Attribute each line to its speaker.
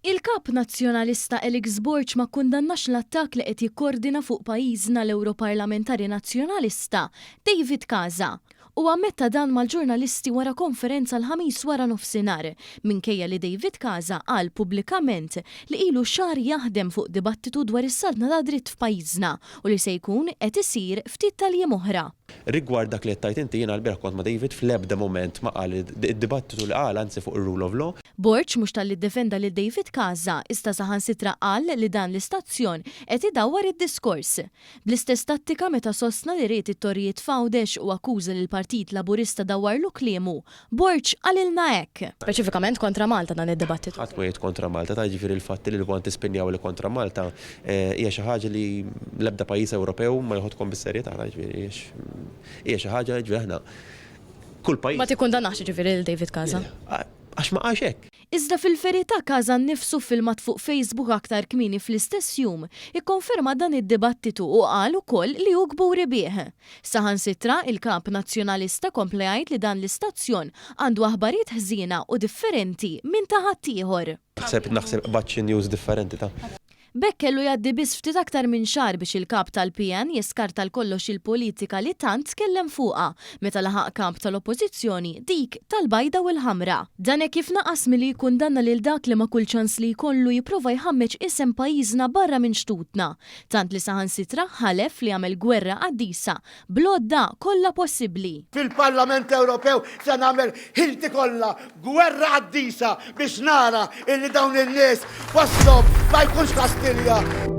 Speaker 1: Il-Kap Nazzjonalista Alex Borg ma kkundannax l-attakk li qed jikkordina fuq pajjiżna l-Ewroparlamentari Nazzjonalista David Casa. Huwa ammetta dan mal-ġurnalisti wara konferenza l-Ħamis waranofsinhar, minkejja li David Casa qal pubblikament li ilu xahar jaħdem fuq dibattitu dwar is-saltna tad-dritt f'pajjiżna u li se jkun qed isir ftit tal-jiem oħra.
Speaker 2: Rigward dak li qed tgħid inti, jiena lbieraħ kont ma' David, fl-ebda mument ma qal id-dibattitu li qal anzi fuq ir-rule of law.
Speaker 1: Borg mhux talli ddefenda lil David Casa, iżda saħansitra qal li dan l-istazzjon qed idawwar id-diskors. Bl-istess tattika meta sostna li ried it-torrijiet f'Għawdex u akkuża lill-Partit Laburista dawwarlu kliemu, Borg qalilna hekk. Speċifikament kontra Malta dan id-dibattitu.
Speaker 2: Ħadd ma jgħid kontra Malta, ta' jiġifieri l-fatt li l-Lvant ispinjaw li kontra Malta hija xi ħaġa li l-ebda pajjiż Ewropew ma joħodkom bis-serjetà, ta' jiġifieri hija xi ħaġa jiġifieri aħna kull pajjiż.
Speaker 1: Ma tikkundannax jiġifieri lil David Casa?
Speaker 2: Għax ma qalx hekk.
Speaker 1: Iżda fil-verità Casa nnifsu f'filmat fuq Facebook aktar kmieni fl-istess jum ikkonferma dan id-dibattitu u qal ukoll li hu kburi bih. Saħansitra, il-Kap Nazzjonalista kompla jgħid li dan l-istazzjon għandu aħbarijiet ħżiena u differenti minn ta' ħaddieħor.
Speaker 2: Naħseb naħseb qbadt xi news differenti ta'.
Speaker 1: B'hekk kellu jgħaddi biss ftit aktar minn xahar biex il-Kap tal-PN jiskarta għal kollox il-politika li tant tkellem fuqha meta laħaq Kap tal-Oppożizzjoni, dik tal-bajda u l-ħamra. Dan hekk kif naqas milli jikkundanna lil dak li ma' kull ċans li jkollu jipprova jħammeġ isem pajjiżna barra minn xtutna, tant li saħansitra ħalef li jagħmel gwerra qaddisa bl-għodda kollha possibbli.
Speaker 3: Fil-Parlament Ewropew se nagħmel ħilti kollha, gwerra qaddisa biex nara illi dawn in-nies fosthom ma jkunx Kastilja.